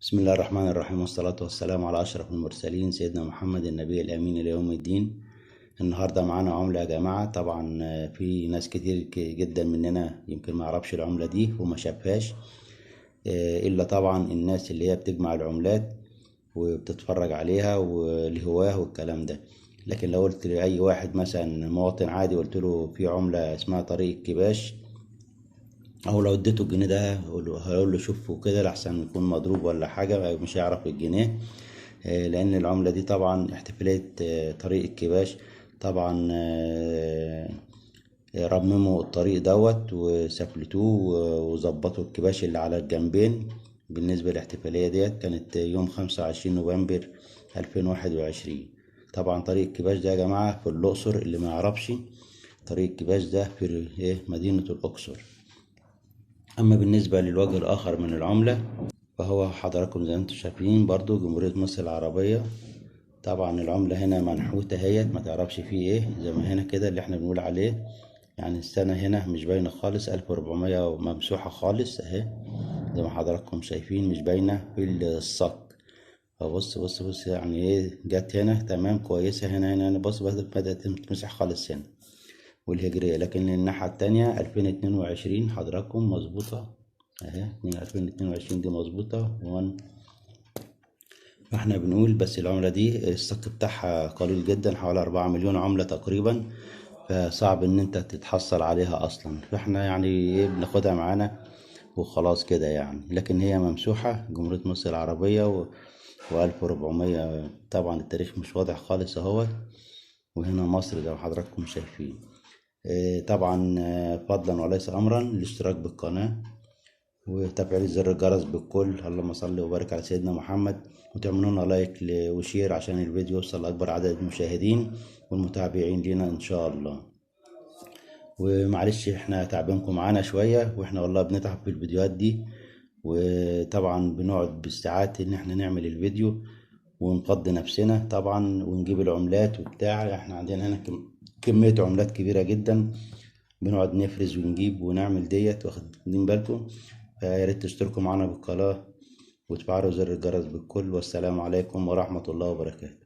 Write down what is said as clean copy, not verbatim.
بسم الله الرحمن الرحيم، والصلاة والسلام على أشرف المرسلين سيدنا محمد النبي الأمين إلى يوم الدين. النهاردة معانا عملة يا جماعة. طبعا في ناس كتير جدا مننا يمكن ما يعرفش العملة دي وما شافهاش، إلا طبعا الناس اللي هي بتجمع العملات وبتتفرج عليها والهواه والكلام ده. لكن لو قلت لأي واحد مثلا مواطن عادي قلت له في عملة اسمها طريق الكباش، او لو اديته الجنيه ده هيقول له شوفه كده لحسن يكون مضروب ولا حاجة، مش هيعرف الجنيه. لان العملة دي طبعا احتفالية، طريق الكباش. طبعا، رمموا الطريق دوت وسفلتوه وظبطوا الكباش اللي على الجنبين. بالنسبة للاحتفالية ديت كانت يوم 25 نوفمبر 2021. طبعا طريق الكباش ده يا جماعة في الأقصر، اللي ما يعرفش طريق الكباش ده في مدينة الأقصر. أما بالنسبة للوجه الآخر من العملة فهو حضراتكم زي ما انتم شايفين برضو جمهورية مصر العربية. طبعا العملة هنا منحوتة اهيت، ما تعرفش فيه ايه، زي ما هنا كده اللي احنا بنقول عليه، يعني السنة هنا مش باينة خالص، 1400 وممسوحة خالص اهي زي ما حضراتكم شايفين، مش باينة في الصك. فبص بص بص يعني ايه جت هنا تمام كويسة، هنا هنا هنا بص بدأت تتمسح خالص هنا والهجرية. لكن الناحية التانية 2022 حضراتكم مظبوطة اهي، 2022 دي مظبوطة 1. فاحنا بنقول بس العملة دي الصك بتاعها قليل جدا، حوالي 4 مليون عملة تقريبا، فصعب ان انت تتحصل عليها اصلا. فاحنا يعني ايه بناخدها معانا وخلاص كده يعني. لكن هي ممسوحة جمهورية مصر العربية وألف وأربعمية، طبعا التاريخ مش واضح خالص اهوت. وهنا مصر زي ما حضراتكم شايفين. طبعا، فضلا وليس امرا الاشتراك بالقناة وتفعيل زر الجرس بالكل. اللهم صل وبارك على سيدنا محمد، وتعملوا لنا like و share عشان الفيديو يوصل لأكبر عدد المشاهدين والمتابعين لينا إن شاء الله. ومعلش احنا تعبينكم معانا شوية، واحنا والله بنتعب في الفيديوهات دي، وطبعا بنقعد بالساعات ان احنا نعمل الفيديو ونفضي نفسنا طبعا ونجيب العملات وبتاع. احنا عندنا هنا كمية عملات كبيرة جدا، بنقعد نفرز ونجيب ونعمل ديت، واخدين بالكم. فيا ريت تشتركوا معانا بالقناة وتفعلوا زر الجرس بالكل. والسلام عليكم ورحمة الله وبركاته.